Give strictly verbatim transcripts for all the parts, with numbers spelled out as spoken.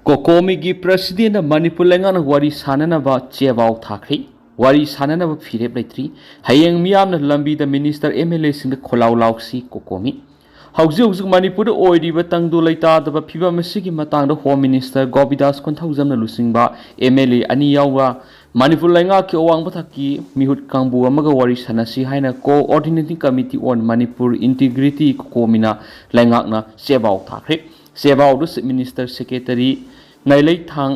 ꯀꯣꯀꯣꯃꯤꯒꯤ ꯄ꯭ꯔꯁꯤꯗꯦꯟꯅ ꯃꯅꯤꯄꯨꯔ ꯂꯩꯉꯥꯛꯅ ꯋꯥꯔꯤ ꯁꯥꯟꯅꯅꯕ ꯆꯦꯕꯥꯎ ꯊꯥꯈ꯭ꯔꯦ꯫ ꯋꯥꯔꯤ ꯁꯥꯟꯅꯅꯕ ꯐꯤꯔꯦꯞ ꯂꯩꯇ꯭ꯔꯤ꯫ ꯍꯌꯦꯡ ꯃꯤꯌꯥꯝꯅ ꯂꯝꯕꯤꯗ ꯃꯤꯅꯤꯁꯇꯔ, ꯑꯦꯝ ꯑꯦꯜ ꯑꯦꯁꯤꯡꯗ ꯈꯣꯜꯂꯥꯎ ꯂꯥꯎꯁꯤ ꯀꯣꯀꯣꯃꯤ꯫ ꯍꯧꯖꯤꯛ ꯍꯧꯖꯤꯛ ꯃꯅꯤꯄꯨꯔꯗ ꯑꯣꯏꯔꯤꯕ ꯇꯪꯗꯨ ꯂꯩꯇꯥꯗꯕ ꯐꯤꯕꯝ ꯑꯁꯤꯒꯤ ꯃꯇꯥꯡꯗ ꯍꯣꯝ ꯃꯤꯅꯤꯁꯇꯔ ꯒꯣꯕꯤꯟꯗꯥꯁ ꯀꯣꯟꯊꯧꯖꯝꯅ ꯂꯨꯆꯤꯡꯕ ꯑꯦꯝ ꯑꯦꯜ ꯑꯦ ꯑꯅꯤ ꯌꯥꯎꯕ ꯃꯅꯤꯄꯨꯔ ꯂꯩꯉꯥꯛꯀꯤ ꯑꯋꯥꯡꯕ ꯊꯥꯛꯀꯤ ꯃꯤꯍꯨꯠ ꯀꯥꯡꯕꯨ ꯑꯃꯒ ꯋꯥꯔꯤ ꯁꯥꯟꯅꯁꯤ ꯍꯥꯏꯅ Coordinating Committee on Manipur Integrity ꯀꯣꯀꯣꯃꯤꯅ ꯂꯩꯉꯥꯛꯅ ꯆꯦꯕꯥꯎ ꯊꯥꯈ꯭ꯔꯦ꯫ ꯆꯦꯕꯥꯎꯗꯨ ꯆꯤꯐ ꯃꯤꯅꯤꯁꯇꯔ ꯁꯦꯀ꯭ꯔꯦꯇꯔꯤ ꯉꯥꯏꯂꯩꯊꯥꯡ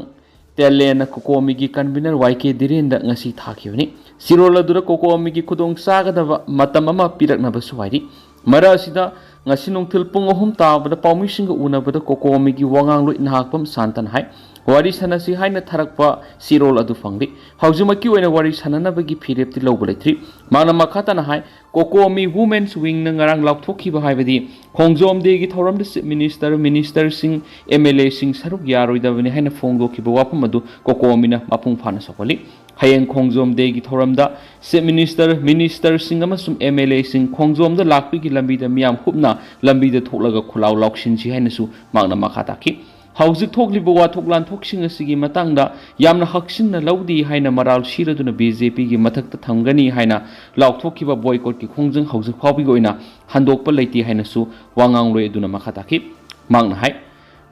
ꯇꯦꯂꯦꯟꯅ ꯀꯣꯀꯣꯃꯤꯒꯤ ꯀꯟꯚꯤꯅꯔ ꯋꯥꯏ ꯀꯦ ꯙꯤꯔꯦꯟꯗ ꯉꯁꯤ ꯊꯥꯈꯤꯕꯅꯤ꯫ ꯆꯦꯔꯣꯜ ꯑꯗꯨꯗ ꯀꯣꯀꯣꯃꯤꯒꯤ ꯈꯨꯗꯣꯡ ꯆꯥꯒꯗꯕ ꯃꯇꯝ ꯑꯃ ꯄꯤꯔꯛꯅꯕꯁꯨ ꯍꯥꯏꯔꯤ꯫ ꯃꯔꯛ ꯑꯁꯤꯗ ꯉꯁꯤ ꯅꯨꯡꯊꯤꯜ ꯄꯨꯡ ꯑꯍꯨꯝ ꯇꯥꯕꯗ ꯄꯥꯎꯃꯤꯁꯤꯡꯒ ꯎꯅꯕꯗ ꯀꯣꯀꯣꯃꯤꯒꯤ ꯋꯥꯉꯥꯡꯂꯣꯏ ꯅꯍꯥꯛꯄꯝ ꯁꯥꯟꯇꯅ ꯍꯥꯏ, ꯋꯥꯔꯤ ꯁꯥꯟꯅꯁꯤ ꯍꯥꯏꯅ ꯊꯥꯔꯛꯄ ꯆꯦꯔꯣꯜ ꯑꯗꯨ ꯐꯪꯂꯤ꯫ ꯍꯧꯖꯤꯛꯃꯛꯀꯤ ꯑꯣꯏꯅ ꯋꯥꯔꯤ ꯁꯥꯟꯅꯅꯕꯒꯤ ꯐꯤꯔꯦꯞꯇꯤ ꯂꯧꯕ ꯂꯩꯇ꯭ꯔꯤ꯫ ꯃꯍꯥꯛꯅ ꯃꯈꯥ ꯇꯥꯅ ꯍꯥꯏ, ꯀꯣꯀꯣꯃꯤ ꯋꯨꯃꯦꯟꯁ ꯋꯤꯡꯅ ꯉꯔꯥꯡ ꯂꯥꯎꯊꯣꯛꯈꯤꯕ ꯍꯥꯏꯕꯗꯤ ꯈꯣꯡꯖꯣꯝ ꯗꯦꯒꯤ ꯊꯧꯔꯝꯗ ꯆꯤꯐ ꯃꯤꯅꯤꯁꯇꯔ, ꯃꯤꯅꯤꯁꯇꯔꯁꯤꯡ, ꯑꯦꯝ ꯑꯦꯜ ꯑꯦꯁꯤꯡ ꯁꯔꯨꯛ ꯌꯥꯔꯣꯏꯗꯕꯅꯤ ꯍꯥꯏꯅ ꯐꯣꯡꯗꯣꯛꯈꯤꯕ ꯋꯥꯐꯝ ꯑꯗꯨ ꯀꯣꯀꯣꯃꯤꯅ ꯃꯄꯨꯡ ꯐꯥꯅ ꯁꯧꯒꯠꯂꯤ꯫ ꯍꯌꯦꯡ ꯈꯣꯡꯖꯣꯝ ꯗꯦꯒꯤ ꯊꯧꯔꯝꯗ ꯆꯤꯐ ꯃꯤꯅꯤꯁꯇꯔ, ꯃꯤꯅꯤꯁꯇꯔꯁꯤꯡ ꯑꯃꯁꯨꯡ ꯑꯦꯝ ꯑꯦꯜ ꯑꯦꯁꯤꯡ ꯈꯣꯡꯖꯣꯝꯗ ꯂꯥꯛꯄꯒꯤ ꯂꯝꯕꯤꯗ ꯃꯤꯌꯥꯝ ꯍꯨꯞꯅ ꯂꯝꯕꯤꯗ ꯊꯣꯛꯂꯒ ꯈꯨꯜꯂꯥꯎ ꯂꯥꯎꯁꯤꯟꯁꯤ ꯍꯥꯏꯅꯁꯨ ꯃꯍꯥꯛꯅ ꯃꯈꯥ ꯇꯥꯈꯤ꯫ ꯍꯧꯖꯤꯛ ꯊꯣꯛꯂꯤꯕ ꯋꯥꯊꯣꯛ ꯂꯥꯟꯊꯣꯛꯁꯤꯡ ꯑꯁꯤꯒꯤ ꯃꯇꯥꯡꯗ ꯌꯥꯝꯅ ꯍꯛꯆꯤꯟꯅ ꯂꯧꯗꯦ ꯍꯥꯏꯅ ꯃꯔꯥꯜ ꯁꯤꯔꯗꯨꯅ ꯕꯤ ꯖꯦ ꯄꯤꯒꯤ ꯃꯊꯛꯇ ꯊꯝꯒꯅꯤ ꯍꯥꯏꯅ ꯂꯥꯎꯊꯣꯛꯈꯤꯕ ꯕꯣꯏꯀꯣꯠꯀꯤ ꯈꯣꯡꯖꯪ ꯍꯧꯖꯤꯛ ꯐꯥꯎꯕꯒꯤ ꯑꯣꯏꯅ ꯍꯟꯗꯣꯛꯄ ꯂꯩꯇꯦ ꯍꯥꯏꯅꯁꯨ ꯋꯥꯉꯥꯡꯂꯣꯏ ꯑꯗꯨꯅ ꯃꯈꯥ ꯇꯥꯈꯤ꯫ ꯃꯍꯥꯛꯅ ꯍꯥꯏ,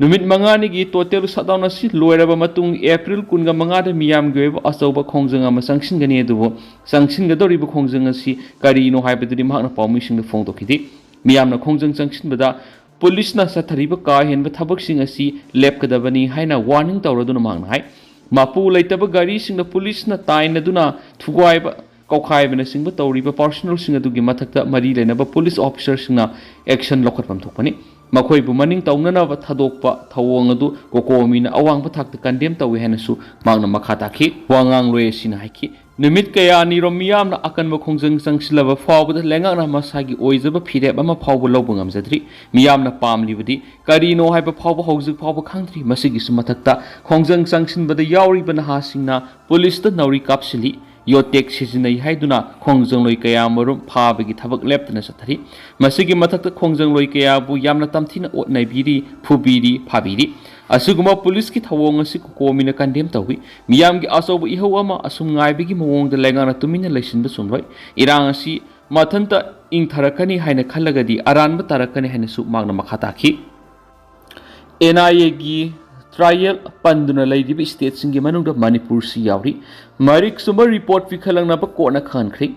ꯅꯨꯃꯤꯠ ꯃꯉꯥꯅꯤꯒꯤ ꯇꯣꯇꯦꯜ ꯁꯠꯗꯥꯎꯟ ꯑꯁꯤ ꯂꯣꯏꯔꯕ ꯃꯇꯨꯡ ꯑꯦꯄ꯭ꯔꯤꯜ ꯀꯨꯟꯒ ꯃꯉꯥꯗ ꯃꯤꯌꯥꯝꯒꯤ ꯑꯣꯏꯕ ꯑꯆꯧꯕ ꯈꯣꯡꯖꯪ ꯑꯃ ꯆꯪꯁꯤꯟꯒꯅꯤ꯫ ꯑꯗꯨꯕꯨ ꯆꯪꯁꯤꯟꯒꯗꯧꯔꯤꯕ ꯈꯣꯡꯖꯪ ꯑꯁꯤ ꯀꯔꯤꯅꯣ ꯍꯥꯏꯕꯗꯨꯗꯤ ꯃꯍꯥꯛꯅ ꯄꯥꯎꯃꯤꯁꯤꯡꯗ ꯐꯣꯡꯗꯣꯛꯈꯤꯗꯦ꯫ ꯃꯤꯌꯥꯝꯅ ꯈꯣꯡꯖꯪ ꯆꯪꯁꯤꯟꯕꯗ ꯄꯨꯂꯤꯁꯅ ꯆꯠꯊꯔꯤꯕ ꯀꯥ ꯍꯦꯟꯕ ꯊꯕꯛꯁꯤꯡ ꯑꯁꯤ ꯂꯦꯞꯀꯗꯕꯅꯤ ꯍꯥꯏꯅ ꯋꯥꯔꯅꯤꯡ ꯇꯧꯔꯗꯨꯅ ꯃꯍꯥꯛꯅ ꯍꯥꯏ, ꯃꯄꯨ ꯂꯩꯇꯕ ꯒꯥꯔꯤꯁꯤꯡꯅ ꯄꯨꯂꯤꯁꯅ ꯇꯥꯏꯅꯗꯨꯅ ꯊꯨꯒꯥꯏꯕ, ꯀꯧꯈꯥꯏꯕꯅꯆꯤꯡꯕ ꯇꯧꯔꯤꯕ ꯄꯥꯔꯁꯣꯅꯦꯜꯁꯤꯡ ꯑꯗꯨꯒꯤ ꯃꯊꯛꯇ ꯃꯔꯤ ꯂꯩꯅꯕ ꯄꯨꯂꯤꯁ ꯑꯣꯐꯤꯁꯔꯁꯤꯡꯅ ꯑꯦꯛꯁꯟ ꯂꯧꯈꯠꯐꯝ ꯊꯣꯛꯄꯅꯤ꯫ ꯃꯈꯣꯏꯕꯨ ꯃꯅꯤꯡ ꯇꯧꯅꯅꯕ ꯊꯥꯗꯣꯛꯄ ꯊꯧꯑꯣꯡ ꯑꯗꯨ ꯀꯣꯀꯣꯃꯤꯅ ꯑꯋꯥꯡꯕ ꯊꯥꯛꯇ ꯀꯟꯗꯦꯝ ꯇꯧꯏ ꯍꯥꯏꯅꯁꯨ ꯃꯍꯥꯛꯅ ꯃꯈꯥ ꯇꯥꯈꯤ꯫ ꯋꯥꯉꯥꯡꯂꯣꯏ ꯑꯁꯤꯅ ꯍꯥꯏꯈꯤ, ꯅꯨꯃꯤꯠ ꯀꯌꯥꯅꯤꯔꯣꯝ ꯃꯤꯌꯥꯝꯅ ꯑꯀꯟꯕ ꯈꯣꯡꯖꯪ ꯆꯪꯁꯤꯜꯂꯕ ꯐꯥꯎꯕꯗ ꯂꯩꯉꯥꯛꯅ ꯃꯁꯥꯒꯤ ꯑꯣꯏꯖꯕ ꯐꯤꯔꯦꯞ ꯑꯃ ꯐꯥꯎꯕ ꯂꯧꯕ ꯉꯝꯖꯗ꯭ꯔꯤ꯫ ꯃꯤꯌꯥꯝꯅ ꯄꯥꯝꯂꯤꯕꯗꯤ ꯀꯔꯤꯅꯣ ꯍꯥꯏꯕ ꯐꯥꯎꯕ ꯍꯧꯖꯤꯛ ꯐꯥꯎꯕ ꯈꯪꯗ꯭ꯔꯤ꯫ ꯃꯁꯤꯒꯤꯁꯨ ꯃꯊꯛꯇ ꯈꯣꯡꯖꯪ ꯆꯪꯁꯤꯟꯕꯗ ꯌꯥꯎꯔꯤꯕ ꯅꯍꯥꯁꯤꯡꯅ ꯄꯨꯂꯤꯁꯇ ꯅꯥꯎꯔꯤ ꯀꯥꯞꯁꯤꯜꯂꯤ꯫ ꯌꯣꯠꯇꯦꯛ ꯁꯤꯖꯤꯟꯅꯩ ꯍꯥꯏꯗꯨꯅ ꯈꯣꯡꯖꯪꯂꯣꯏ ꯀꯌꯥ ꯃꯔꯨꯝ ꯐꯥꯕꯒꯤ ꯊꯕꯛ ꯂꯦꯞꯇꯅ ꯆꯠꯊꯔꯤ꯫ ꯃꯁꯤꯒꯤ ꯃꯊꯛꯇ ꯈꯣꯡꯖꯪꯂꯣꯏ ꯀꯌꯥꯕꯨ ꯌꯥꯝꯅ ꯇꯝꯊꯤꯅ ꯑꯣꯠ ꯅꯩꯕꯤꯔꯤ, ꯐꯨꯕꯤꯔꯤ, ꯐꯥꯕꯤꯔꯤ꯫ ꯑꯁꯤꯒꯨꯝꯕ ꯄꯨꯂꯤꯁꯀꯤ ꯊꯧꯑꯣꯡ ꯑꯁꯤ ꯀꯣꯀꯣꯃꯤꯅ ꯀꯟꯗꯦꯝ ꯇꯧꯏ꯫ ꯃꯤꯌꯥꯝꯒꯤ ꯑꯆꯧꯕ ꯏꯍꯧ ꯑꯃ ꯑꯁꯨꯝ ꯉꯥꯏꯕꯒꯤ ꯃꯑꯣꯡꯗ ꯂꯩꯉꯥꯛꯅ ꯇꯨꯃꯤꯟꯅ ꯂꯩꯁꯤꯟꯕ ꯆꯨꯝꯂꯣꯏ꯫ ꯏꯔꯥꯡ ꯑꯁꯤ ꯃꯊꯟꯇ ꯏꯪꯊꯔꯛꯀꯅꯤ ꯍꯥꯏꯅ ꯈꯜꯂꯒꯗꯤ ꯑꯔꯥꯟꯕ ꯇꯥꯔꯛꯀꯅꯤ ꯍꯥꯏꯅꯁꯨ ꯃꯍꯥꯛꯅ ꯃꯈꯥ ꯇꯥꯈꯤ꯫ ꯑꯦꯟ ꯑꯥꯏ ꯑꯦꯒꯤ ꯇ꯭ꯔꯥꯏꯌꯦꯜ ꯄꯟꯗꯨꯅ ꯂꯩꯔꯤꯕ ꯁ꯭ꯇꯦꯠꯁꯤꯡꯒꯤ ꯃꯅꯨꯡꯗ ꯃꯅꯤꯄꯨꯔꯁꯤ ꯌꯥꯎꯔꯤ꯫ ꯃꯔꯤꯛ ꯆꯨꯝꯕ ꯔꯤꯄꯣꯔꯠ ꯄꯤꯈꯠꯂꯛꯅꯕ ꯀꯣꯔꯠꯅ ꯈꯪꯍꯟꯈ꯭ꯔꯤ꯫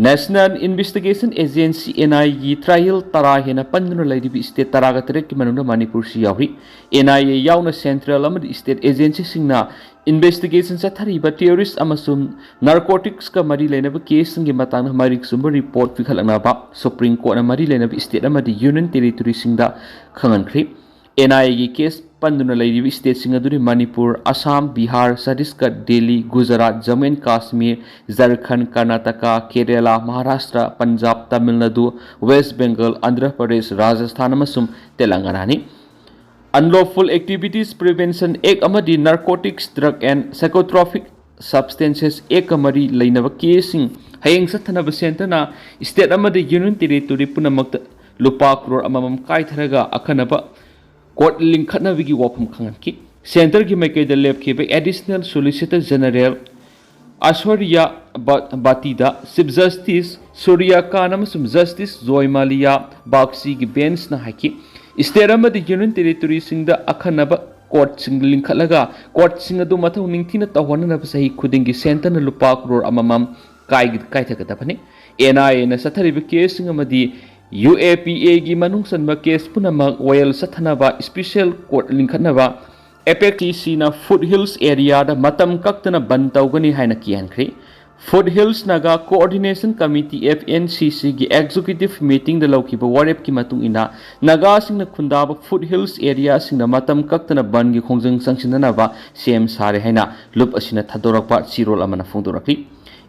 National investigation agency, N I ꯑꯦꯒꯤ ꯇ꯭ꯔꯥꯏꯌꯦꯜ ꯇꯔꯥ ꯍꯦꯟꯅ ꯄꯟꯗꯨꯅ ꯂꯩꯔꯤꯕ ꯁ꯭ꯇꯦꯠ ꯇꯔꯥꯒ ꯇꯔꯦꯠꯀꯤ ꯃꯅꯨꯡꯗ ꯃꯅꯤꯄꯨꯔꯁꯤ ꯌꯥꯎꯔꯤ꯫ ꯑꯦꯟ ꯑꯥꯏ ꯑꯦ ꯌꯥꯎꯅ ꯁꯦꯟꯇ꯭ꯔꯦꯜ ꯑꯃꯗꯤ ꯁ꯭ꯇꯦꯠ ꯑꯦꯖꯦꯟꯁꯤꯁꯤꯡꯅ ꯏꯟꯚꯦꯁꯇꯤꯒꯦꯁꯟ ꯆꯠꯊꯔꯤꯕ ꯇꯦꯔꯣꯔꯤꯁ ꯑꯃꯁꯨꯡ ꯅꯥꯔꯀꯣꯇꯤꯛꯁꯀ ꯃꯔꯤ ꯂꯩꯅꯕ ꯀꯦꯁꯁꯤꯡꯒꯤ ꯃꯇꯥꯡꯗ ꯃꯔꯤꯛ ꯆꯨꯝꯕ ꯔꯤꯄꯣꯔꯠ ꯄꯤꯈꯠꯂꯛꯅꯕ ꯁꯨꯄ꯭ꯔꯤꯝ ꯀꯣꯔꯠꯅ ꯃꯔꯤ ꯂꯩꯅꯕ ꯁ꯭ꯇꯦꯠ ꯑꯃꯗꯤ ꯌꯨꯅꯤꯌꯟ ꯇꯦꯔꯤꯇꯣꯔꯤꯁꯤꯡꯗ ꯈꯪꯍꯟꯈ꯭ꯔꯤ꯫ ꯑꯦꯟ ꯑꯥꯏ ꯑꯦꯒꯤ ꯀꯦꯁ ꯄꯟꯗꯨꯅ ꯂꯩꯔꯤꯕ ꯁ꯭ꯇꯦꯠꯁꯤꯡ ꯑꯗꯨꯗꯤ Manipur, Assam, Bihar, ꯆꯇꯤꯁꯒꯗ, Delhi, Gujarat, Jammu and Kashmir, Jharkhand, Karnataka, Kerala, Maharashtra, Punjab, Tamil Nadu, west Bengal, Andhra Pradesh, Rajasthan ꯑꯃꯁꯨꯡ ꯇꯦꯂꯪꯒꯅꯥꯅꯤ꯫ Unlawful Activities Prevention Act ꯑꯃꯗꯤ Narcotics, Drug and Psychotropic Substances Act ꯀ ꯃꯔꯤ ꯂꯩꯅꯕ ꯀꯦꯁꯁꯤꯡ ꯍꯌꯦꯡ ꯆꯠꯊꯅꯕ ꯁꯦꯟꯇꯔꯅ ꯁ꯭ꯇꯦꯠ ꯑꯃꯗꯤ ꯌꯨꯅꯤꯌꯟ ꯇꯦꯔꯤꯇꯣꯔꯤ ꯄꯨꯝꯅꯃꯛꯇ ꯂꯨꯄꯥ ꯀ꯭ꯔꯣꯔ ꯑꯃꯃꯝ ꯀꯥꯏꯊꯔꯒ ꯑꯈꯟꯅꯕ ꯀꯣꯔꯠ ꯂꯤꯡꯈꯠꯅꯕꯒꯤ ꯋꯥꯐꯝ ꯈꯪꯍꯟꯈꯤ꯫ ꯁꯦꯟꯇꯔꯒꯤ ꯃꯥꯏꯀꯩꯗ ꯂꯦꯞꯈꯤꯕ ꯑꯦꯗꯤꯁꯅꯦꯜ ꯁꯣꯂꯤꯁꯤꯇꯔ ꯖꯦꯅꯔꯦꯜ ꯑꯁꯣꯔꯤꯌꯥ ꯕ-, ꯕꯥꯇꯤꯗ ꯆꯤꯐ ꯖꯁꯇꯤꯁ ꯁꯨꯔꯤꯌꯥ ꯀꯥꯟ ꯑꯃꯁꯨꯡ ꯖꯁꯇꯤꯁ ꯖꯣꯏ ꯃꯥꯂꯤꯌꯥ ꯕꯥꯒꯆꯤꯒꯤ ꯕꯦꯟꯁꯅ ꯍꯥꯏꯈꯤ, ꯁ꯭ꯇꯦꯠ ꯑꯃꯗꯤ ꯌꯨꯅꯤꯌꯟ ꯇꯦꯔꯤꯇꯣꯔꯤꯁꯤꯡꯗ ꯑꯈꯟꯅꯕ ꯀꯣꯔꯠꯁꯤꯡ ꯂꯤꯡꯈꯠꯂꯒ ꯀꯣꯔꯠꯁꯤꯡ ꯑꯗꯨ ꯃꯊꯧ ꯅꯤꯡꯊꯤꯅ ꯇꯧꯍꯟꯅꯅꯕ ꯆꯍꯤ ꯈꯨꯗꯤꯡꯒꯤ ꯁꯦꯟꯇꯔꯅ ꯂꯨꯄꯥ ꯀ꯭ꯔꯣꯔ ꯑꯃꯃꯝ ꯀꯥꯏ-, ꯀꯥꯏꯊꯒꯗꯕꯅꯤ꯫ ꯑꯦꯟ ꯑꯥꯏ ꯑꯦꯅ ꯆꯠꯊꯔꯤꯕ ꯀꯦꯁꯁꯤꯡ ꯑꯃꯗꯤ ꯌꯨ ꯑꯦ ꯄꯤ ꯑꯦꯒꯤ ꯃꯅꯨꯡ ꯆꯟꯕ ꯀꯦꯁ ꯄꯨꯝꯅꯃꯛ ꯋꯥꯌꯦꯜ ꯆꯠꯊꯅꯕ ꯁ꯭ꯄꯤꯁꯦꯜ ꯀꯣꯔꯠ ꯂꯤꯡꯈꯠꯅꯕ ꯑꯦꯄꯦꯛꯁ ꯁꯤꯅ ꯐꯨꯠ ꯍꯤꯜꯁ ꯑꯦꯔꯤꯌꯥꯗ ꯃꯇꯝ ꯀꯛꯇꯅ ꯕꯟ ꯇꯧꯒꯅꯤ ꯍꯥꯏꯅ ꯀꯤꯍꯟꯈ꯭ꯔꯤ꯫ Foot hills Naga coordination committee, F N C ꯁꯤꯒꯤ ꯑꯦꯛꯖꯤꯀ꯭ꯌꯨꯇꯤꯚ ꯃꯤꯇꯤꯡꯗ ꯂꯧꯈꯤꯕ ꯋꯥꯔꯦꯞꯀꯤ ꯃꯇꯨꯡ ꯏꯟꯅ ꯅꯥꯒꯥꯁꯤꯡꯅ ꯈꯨꯟꯗꯥꯕ ꯐꯨꯠ ꯍꯤꯜꯁ ꯑꯦꯔꯤꯌꯥꯁꯤꯡꯗ ꯃꯇꯝ ꯀꯛꯇꯅ ꯕꯟꯒꯤ ꯈꯣꯡꯖꯪ ꯆꯪꯁꯤꯟꯅꯅꯕ ꯁꯦꯝ ꯁꯥꯔꯦ ꯍꯥꯏꯅ ꯂꯨꯞ ꯑꯁꯤꯅ ꯊꯥꯗꯣꯔꯛꯄ ꯆꯦꯔꯣꯜ ꯑꯃꯅ ꯐꯣꯡꯗꯣꯔꯛꯂꯤ꯫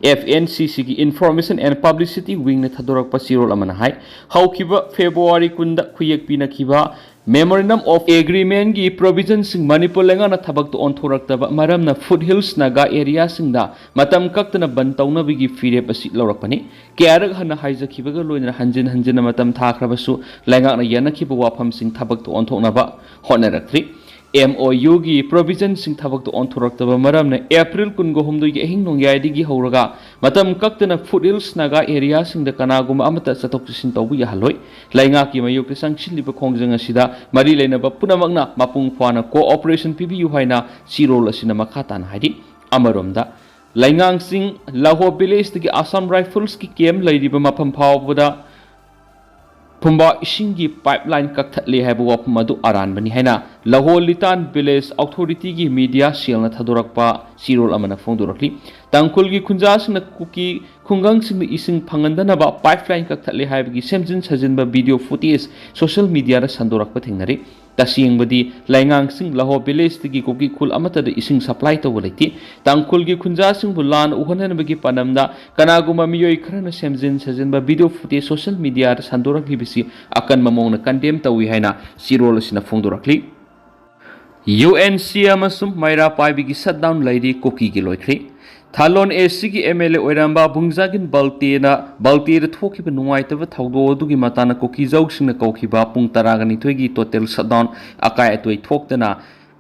ꯑꯦꯐ ꯑꯦꯟ ꯁꯤ ꯁꯤꯒꯤ ꯏꯟꯐꯣꯔꯃꯦꯁꯟ ꯑꯦꯟ ꯄꯕ꯭ꯂꯤꯁꯤꯇꯤ ꯋꯤꯡꯅ ꯊꯥꯗꯣꯔꯛꯄ ꯆꯦꯔꯣꯜ ꯑꯃꯅ ꯍꯥꯏ, ꯍꯧꯈꯤꯕ ꯐꯦꯕ꯭ꯔꯨꯋꯥꯔꯤ ꯀꯨꯟꯗ ꯈꯨꯌꯦꯛ ꯄꯤꯅꯈꯤꯕ Memorandum of Agreement-ꯒꯤ provision-ꯁꯤꯡ ꯃꯅꯤꯄꯨꯔ ꯂꯩꯉꯥꯛꯅ ꯊꯕꯛꯇ ꯑꯣꯟꯊꯣꯔꯛꯇꯕ ꯃꯔꯝꯅ Foothills Naga area-ꯁꯤꯡꯗ ꯃꯇꯝ ꯀꯛꯇꯅ ꯕꯟ ꯇꯧꯅꯕꯒꯤ ꯐꯤꯔꯦꯞ ꯑꯁꯤ ꯂꯧꯔꯛꯄꯅꯤ꯫ ꯀꯌꯥꯔꯛ ꯍꯟꯅ ꯍꯥꯏꯖꯈꯤꯕꯒ ꯂꯣꯏꯅꯅ ꯍꯟꯖꯤꯟ ꯍꯟꯖꯤꯟꯅ ꯃꯇꯝ ꯊꯥꯈ꯭ꯔꯕꯁꯨ ꯂꯩꯉꯥꯛꯅ ꯌꯥꯅꯈꯤꯕ ꯋꯥꯐꯝꯁꯤꯡ ꯊꯕꯛꯇ ꯑꯣꯟꯊꯣꯛꯅꯕ ꯍꯣꯠꯅꯔꯛꯇ꯭ꯔꯤ꯫ MOU-ꯒꯤ provision-ꯁꯤꯡ ꯊꯕꯛꯇ ꯑꯣꯟꯊꯣꯔꯛꯇꯕ ꯃꯔꯝꯅ April ꯀꯨꯟꯒ ꯍꯨꯝꯗꯣꯏꯒꯤ ꯑꯍꯤꯡ ꯅꯣꯡꯌꯥꯏꯗꯒꯤ ꯍꯧꯔꯒ ꯃꯇꯝ ꯀꯛꯇꯅ Foothills Naga area-ꯁꯤꯡꯗ ꯀꯅꯥꯒꯨꯝꯕ ꯑꯃꯠꯇ ꯆꯠꯊꯣꯛ ꯆꯠꯁꯤꯟ ꯇꯧꯕ ꯌꯥꯍꯜꯂꯣꯏ꯫ ꯂꯩꯉꯥꯛꯀꯤ ꯃꯥꯌꯣꯛꯇ ꯆꯪꯁꯤꯜꯂꯤꯕ ꯈꯣꯡꯖꯪ ꯑꯁꯤꯗ ꯃꯔꯤ ꯂꯩꯅꯕ ꯄꯨꯝꯅꯃꯛꯅ ꯃꯄꯨꯡ ꯐꯥꯅ cooperation ꯄꯤꯕꯤꯌꯨ ꯍꯥꯏꯅ ꯆꯦꯔꯣꯜ ꯑꯁꯤꯅ ꯃꯈꯥ ꯇꯥꯅ ꯍꯥꯏꯔꯤ꯫ ꯑꯃꯔꯣꯝꯗ, ꯂꯩꯉꯥꯡꯆꯤꯡ ꯂꯥꯍꯣ village-ꯇꯒꯤ Assam Rifles-ꯀꯤ camp ꯂꯩꯔꯤꯕ ꯃꯐꯝ ꯐꯥꯎꯕꯗ ꯐꯨꯝꯕꯥ ꯏꯁꯤꯡꯒꯤ pipeline ꯀꯛꯊꯠꯂꯦ ꯍꯥꯏꯕ ꯋꯥꯐꯝ ꯑꯗꯨ ꯑꯔꯥꯟꯕꯅꯤ ꯍꯥꯏꯅ ꯂꯥꯍꯣ ꯂꯤꯇꯥꯟ village authority-ꯒꯤ media cell-ꯅ ꯊꯥꯗꯣꯔꯛꯄ ꯆꯦꯔꯣꯜ ꯑꯃꯅ ꯐꯣꯡꯗꯣꯔꯛꯂꯤ꯫ ꯇꯥꯡꯈꯨꯜꯒꯤ ꯈꯨꯟꯖꯥꯁꯤꯡꯅ ꯀꯨꯀꯤ ꯈꯨꯡꯒꯪꯁꯤꯡꯗ ꯏꯁꯤꯡ ꯐꯪꯍꯟꯗꯅꯕ pipeline ꯀꯛꯊꯠꯂꯦ ꯍꯥꯏꯕꯒꯤ ꯁꯦꯝꯖꯤꯟ ꯁꯥꯖꯤꯟꯕ video footage social media-ꯗ ꯁꯟꯗꯣꯔꯛꯄ ꯊꯦꯡꯅꯔꯤ꯫ ꯇꯁꯦꯡꯕꯗꯤ ꯂꯩꯉꯥꯡꯆꯤꯡ ꯂꯥꯍꯣ village-ꯇꯒꯤ ꯀꯨꯀꯤ ꯈꯨꯜ ꯑꯃꯠꯇꯗ ꯏꯁꯤꯡ supply ꯇꯧꯕ ꯂꯩꯇꯦ꯫ ꯇꯥꯡꯈꯨꯜꯒꯤ ꯈꯨꯟꯖꯥꯁꯤꯡꯕꯨ ꯂꯥꯟꯅ ꯎꯍꯟꯅꯕꯒꯤ ꯄꯥꯟꯗꯝꯗ ꯀꯅꯥꯒꯨꯝꯕ ꯃꯤꯑꯣꯏ ꯈꯔꯅ ꯁꯦꯝꯖꯤꯟ ꯁꯥꯖꯤꯟꯕ video footage social media-ꯗ ꯁꯟꯗꯣꯔꯛꯂꯤꯕꯁꯤ ꯑꯀꯟꯕ ꯃꯑꯣꯡꯗ condemn ꯇꯧꯏ ꯍꯥꯏꯅ ꯆꯦꯔꯣꯜ ꯑꯁꯤꯅ ꯐꯣꯡꯗꯣꯔꯛꯂꯤ꯫ UNC ꯑꯃꯁꯨꯡ ꯃꯩꯔꯥ ꯄꯥꯏꯕꯤꯒꯤ shutdown ꯂꯩꯔꯤ ꯀꯨꯀꯤꯒꯤ ꯂꯣꯏꯈ꯭ꯔꯤ꯫ ꯊꯥꯂꯣꯟ AC-ꯒꯤ MLA ꯑꯣꯏꯔꯝꯕ ꯕꯨꯡꯖꯥꯒꯤꯟ ꯕꯜꯇꯦꯅ, ꯕꯜꯇꯦꯗ ꯊꯣꯛꯈꯤꯕ ꯅꯨꯡꯉꯥꯏꯇꯕ ꯊꯧꯗꯣꯛ ꯑꯗꯨꯒꯤ ꯃꯇꯥꯡꯗ ꯀꯨꯀꯤꯖꯧꯁꯤꯡꯅ ꯀꯧꯈꯤꯕ ꯄꯨꯡ ꯇꯔꯥꯒ ꯅꯤꯊꯣꯏꯒꯤ total shutdown ꯑꯀꯥꯏ ꯑꯇꯣꯏ ꯊꯣꯛꯇꯅ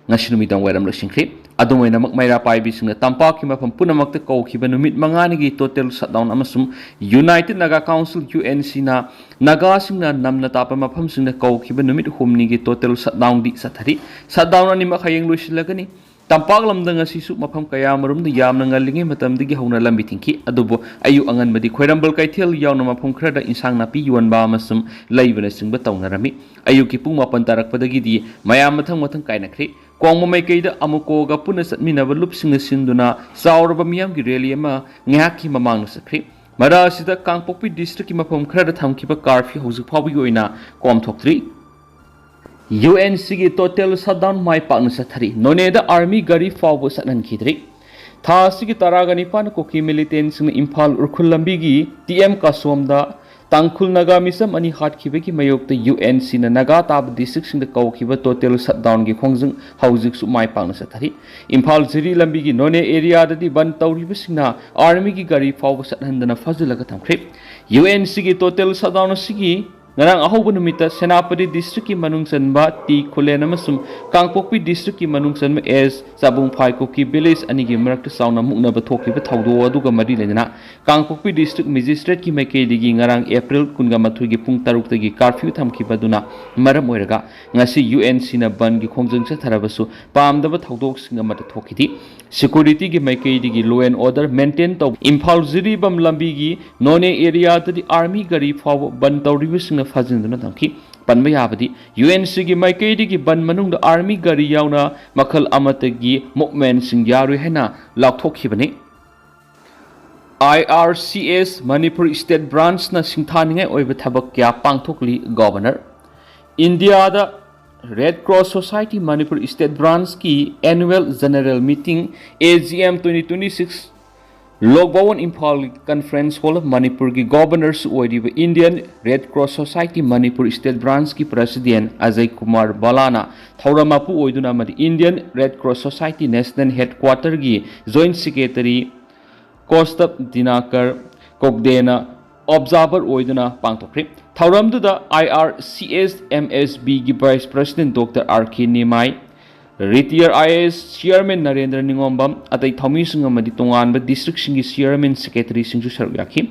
ꯉꯁꯤ ꯅꯨꯃꯤꯗꯥꯡ ꯋꯥꯏꯔꯝ ꯂꯣꯏꯁꯤꯟꯈ꯭ꯔꯤ꯫ ꯑꯗꯨꯝ ꯑꯣꯏꯅꯃꯛ ꯃꯩꯔꯥ ꯄꯥꯏꯕꯤꯁꯤꯡꯅ ꯇꯝꯄꯥꯛꯀꯤ ꯃꯐꯝ ꯄꯨꯝꯅꯃꯛꯇ ꯀꯧꯈꯤꯕ ꯅꯨꯃꯤꯠ ꯃꯉꯥꯅꯤꯒꯤ total shutdown ꯑꯃꯁꯨꯡ United Naga Council, UNC-ꯅ ꯅꯥꯒꯥꯁꯤꯡꯅ ꯅꯝꯅ ꯇꯥꯛꯄ ꯃꯐꯝꯁꯤꯡꯗ ꯀꯧꯈꯤꯕ ꯅꯨꯃꯤꯠ ꯍꯨꯝꯅꯤꯒꯤ total shutdown-ꯗꯤ ꯆꯠꯊꯔꯤ꯫ Shutdown ꯑꯅꯤꯃꯛ ꯍꯌꯦꯡ ꯂꯣꯏꯁꯤꯜꯂꯒꯅꯤ꯫ ꯇꯝꯄꯥꯛ ꯂꯝꯗꯝ ꯑꯁꯤꯁꯨ ꯃꯐꯝ ꯀꯌꯥ ꯑꯃꯔꯣꯝꯗ ꯌꯥꯝꯅ ꯉꯜꯂꯤꯉꯩ ꯃꯇꯝꯗꯒꯤ ꯍꯧꯅ ꯂꯝꯕꯤ ꯊꯤꯡꯈꯤ, ꯑꯗꯨꯕꯨ ꯑꯌꯨꯛ ꯑꯉꯟꯕꯗꯤ ꯈ꯭ꯋꯥꯏꯔꯝꯕꯟ ꯀꯩꯊꯦꯜ ꯌꯥꯎꯅ ꯃꯐꯝ ꯈꯔꯗ ꯏꯟꯁꯥꯡ ꯅꯥꯄꯤ ꯌꯣꯟꯕ ꯑꯃꯁꯨꯡ ꯂꯩꯕꯅꯆꯤꯡꯕ ꯇꯧꯅꯔꯝꯃꯤ꯫ ꯑꯌꯨꯛꯀꯤ ꯄꯨꯡ ꯃꯥꯄꯟ ꯇꯥꯔꯛꯄꯗꯒꯤꯗꯤ ꯃꯌꯥꯝ ꯃꯊꯪ ꯃꯊꯪ ꯀꯥꯏꯅꯈ꯭ꯔꯦ꯫ ꯀꯣꯡꯕ ꯃꯥꯏꯀꯩꯗ ꯑꯃꯨꯀꯣꯒ ꯄꯨꯟꯅ ꯆꯠꯃꯤꯟꯅꯕ ꯂꯨꯞꯁꯤꯡꯅ ꯁꯤꯟꯗꯨꯅ ꯆꯥꯎꯔꯕ ꯃꯤꯌꯥꯝꯒꯤ rally ꯑꯃ ꯉꯥꯏꯍꯥꯛꯀꯤ ꯃꯃꯥꯡꯗ ꯆꯠꯈ꯭ꯔꯦ꯫ ꯃꯔꯛ ꯑꯁꯤꯗ ꯀꯥꯡꯄꯣꯛꯄꯤ district-ꯀꯤ ꯃꯐꯝ ꯈꯔꯗ ꯊꯝꯈꯤꯕ curfew ꯍꯧꯖꯤꯛ ꯐꯥꯎꯕꯒꯤ ꯑꯣꯏꯅ ꯀꯣꯝꯊꯣꯛꯇ꯭ꯔꯤ꯫ UNC-ꯒꯤ total shutdown ꯃꯥꯏ ꯄꯥꯛꯅ ꯆꯠꯊꯔꯤ꯫ ꯅꯣꯅꯦꯗ army ꯒꯥꯔꯤ ꯐꯥꯎꯕ ꯆꯠꯍꯟꯈꯤꯗ꯭ꯔꯤ꯫ ꯊꯥ ꯑꯁꯤꯒꯤ ꯇꯔꯥꯒ ꯅꯤꯄꯥꯟ ꯀꯨꯀꯤ militant-ꯁꯤꯡꯅ ꯏꯝꯐꯥꯜ ꯎꯈ꯭ꯔꯨꯜ ꯂꯝꯕꯤꯒꯤ ꯇꯤ ꯑꯦꯝ ꯀꯥꯁꯣꯝꯗ ꯇꯥꯡꯈꯨꯜ ꯅꯥꯒꯥ ꯃꯤꯆꯝ ꯑꯅꯤ ꯍꯥꯠꯈꯤꯕꯒꯤ ꯃꯥꯌꯣꯛꯇ ꯌꯨ ꯑꯦꯟ ꯁꯤꯅ ꯅꯥꯒꯥ ꯇꯥꯕ ꯗꯤꯁꯇ꯭ꯔꯤꯛꯁꯤꯡꯗ ꯀꯧꯈꯤꯕ ꯇꯣꯇꯦꯜ ꯁꯠꯗꯥꯎꯟꯒꯤ ꯈꯣꯡꯖꯪ ꯍꯧꯖꯤꯛꯁꯨ ꯃꯥꯏ ꯄꯥꯛꯅ ꯆꯠꯊꯔꯤ꯫ ꯏꯝꯐꯥꯜ ꯖꯤꯔꯤ ꯂꯝꯕꯤꯒꯤ ꯅꯣꯅꯦ ꯑꯦꯔꯤꯌꯥꯗꯗꯤ ꯕꯟ ꯇꯧꯔꯤꯕꯁꯤꯡꯅ ꯑꯥꯔꯃꯤꯒꯤ ꯒꯥꯔꯤ ꯐꯥꯎꯕ ꯆꯠꯍꯟꯗꯅ ꯐꯥꯖꯤꯜꯂꯒ ꯊꯝꯈ꯭ꯔꯦ꯫ ꯌꯨ ꯑꯦꯟ ꯁꯤꯒꯤ ꯇꯣꯇꯦꯜ ꯁꯠꯗꯥꯎꯟ ꯑꯁꯤꯒꯤ ꯉꯔꯥꯡ ꯑꯍꯧꯕ ꯅꯨꯃꯤꯠꯇ ꯁꯦꯅꯥꯄꯇꯤ ꯗꯤꯁꯇ꯭ꯔꯤꯛꯀꯤ ꯃꯅꯨꯡ ꯆꯟꯕ ꯇꯤ ꯈꯨꯂꯦꯟ ꯑꯃꯁꯨꯡ ꯀꯥꯡꯄꯣꯛꯄꯤ ꯗꯤꯁꯇ꯭ꯔꯤꯛꯀꯤ ꯃꯅꯨꯡ ꯆꯟꯕ ꯑꯦꯁ ꯆꯥꯕꯨꯡꯐꯥꯏ ꯀꯨꯀꯤ ꯚꯤꯂꯦꯖ ꯑꯅꯤꯒꯤ ꯃꯔꯛꯇ ꯆꯥꯎꯅ ꯃꯨꯛꯅꯕ ꯊꯣꯛꯈꯤꯕ ꯊꯧꯗꯣꯛ ꯑꯗꯨꯒ ꯃꯔꯤ ꯂꯩꯅꯅ ꯀꯥꯡꯄꯣꯛꯄꯤ ꯗꯤꯁꯇ꯭ꯔꯤꯛ ꯃꯦꯖꯤꯁꯇ꯭ꯔꯦꯠꯀꯤ ꯃꯥꯏꯀꯩꯗꯒꯤ ꯉꯔꯥꯡ ꯑꯦꯄ꯭ꯔꯤꯜ ꯀꯨꯟꯒ ꯃꯥꯊꯣꯏꯒꯤ ꯄꯨꯡ ꯇꯔꯨꯛꯇꯒꯤ ꯀꯥꯔꯐ꯭ꯌꯨ ꯊꯝꯈꯤꯕ ꯑꯗꯨꯅ ꯃꯔꯝ ꯑꯣꯏꯔꯒ ꯉꯁꯤ ꯌꯨ ꯑꯦꯟ ꯁꯤꯅ ꯕꯟꯒꯤ ꯈꯣꯡꯖꯪ ꯆꯠꯊꯔꯕꯁꯨ ꯄꯥꯝꯗꯕ ꯊꯧꯗꯣꯛꯁꯤꯡ ꯑꯃꯠꯇ ꯊꯣꯛꯈꯤꯗꯦ꯫ ꯁꯦꯀ꯭ꯌꯨꯔꯤꯇꯤꯒꯤ ꯃꯥꯏꯀꯩꯗꯒꯤ ꯂꯣ ꯑꯦꯟ ꯑꯣꯔꯗꯔ ꯃꯦꯟꯇꯦꯟ ꯇꯧꯕ ꯏꯝꯐꯥꯜ ꯖꯤꯔꯤꯕꯥꯝ ꯂꯝꯕꯤꯒꯤ ꯅꯣꯅꯦ ꯑꯦꯔꯤꯌꯥꯗꯗꯤ ꯑꯥꯔꯃꯤ ꯒꯥꯔꯤ ꯐꯥꯎꯕ ꯕꯟ ꯇꯧꯔꯤꯕꯁꯤꯡꯅ ꯐꯥꯖꯤꯟꯗꯨꯅ ꯊꯝꯈꯤ꯫ ꯄꯟꯕ ꯌꯥꯕꯗꯤ ꯌꯨ ꯑꯦꯟ ꯁꯤꯒꯤ ꯃꯥꯏꯀꯩꯗꯒꯤ ꯕꯟ ꯃꯅꯨꯡꯗ ꯑꯥꯔꯃꯤ ꯒꯥꯔꯤ ꯌꯥꯎꯅ ꯃꯈꯜ ꯑꯃꯠꯇꯒꯤ ꯃꯨꯞꯃꯦꯟꯁꯤꯡ ꯌꯥꯔꯣꯏ ꯍꯥꯏꯅ ꯂꯥꯎꯊꯣꯛꯈꯤꯕꯅꯤ꯫ ꯑꯥꯏ ꯑꯥꯔ ꯁꯤ ꯑꯦꯁ ꯃꯅꯤꯄꯨꯔ ꯁ꯭ꯇꯦꯠ ꯕ꯭ꯔꯥꯟꯆꯅ ꯁꯤꯡꯊꯥꯅꯤꯡꯉꯥꯏ ꯑꯣꯏꯕ ꯊꯕꯛ ꯀꯌꯥ ꯄꯥꯡꯊꯣꯛꯂꯤ꯫ ꯒꯣꯚꯔꯅꯔ꯫ ꯏꯟꯗꯤꯌꯥꯗ red cross society Manipur state ꯕ꯭ꯔꯥꯟꯆꯀꯤ annual general meeting, A G M, twenty twenty six Lok Bhavan Imphal conference hall ꯃꯅꯤꯄꯨꯔꯒꯤ ꯒꯣꯚꯔꯅꯔꯁꯨ ꯑꯣꯏꯔꯤꯕ Indian red cross society Manipur state ꯕ꯭ꯔꯥꯟꯆꯀꯤ ꯄ꯭ꯔꯦꯁꯤꯗꯦꯟ ꯑꯖꯌ ꯀꯨꯃꯥꯔ ꯕꯂꯥꯅ ꯊꯧꯔꯝ ꯃꯄꯨ ꯑꯣꯏꯗꯨꯅ ꯑꯃꯗꯤ Indian red cross society national ꯍꯦꯗꯀ꯭ꯋꯥꯇꯔꯒꯤ ꯖꯣꯏꯟꯠ ꯁꯦꯀ꯭ꯔꯦꯇꯔꯤ ꯀꯣꯁꯇꯞ ꯗꯤꯅꯥꯀꯔ ꯀꯣꯛꯗꯦꯅ ꯑꯣꯕꯖꯥꯔꯚꯔ ꯑꯣꯏꯗꯨꯅ ꯄꯥꯡꯊꯣꯛꯈ꯭ꯔꯦ꯫ ꯊꯧꯔꯝꯗꯨꯗ I R C S M S ꯕꯤꯒꯤ vice president doctor R K Nimai, retired I A S chairman Narendra Ningombam, ꯑꯇꯩ ꯊꯧꯃꯤꯁꯤꯡ ꯑꯃꯗꯤ ꯇꯣꯉꯥꯟꯕ ꯗꯤꯁꯇ꯭ꯔꯤꯛꯁꯤꯡꯒꯤ ꯆꯤꯌꯔꯃꯦꯟ ꯁꯦꯀ꯭ꯔꯦꯇꯔꯤꯁꯤꯡꯁꯨ ꯁꯔꯨꯛ ꯌꯥꯈꯤ꯫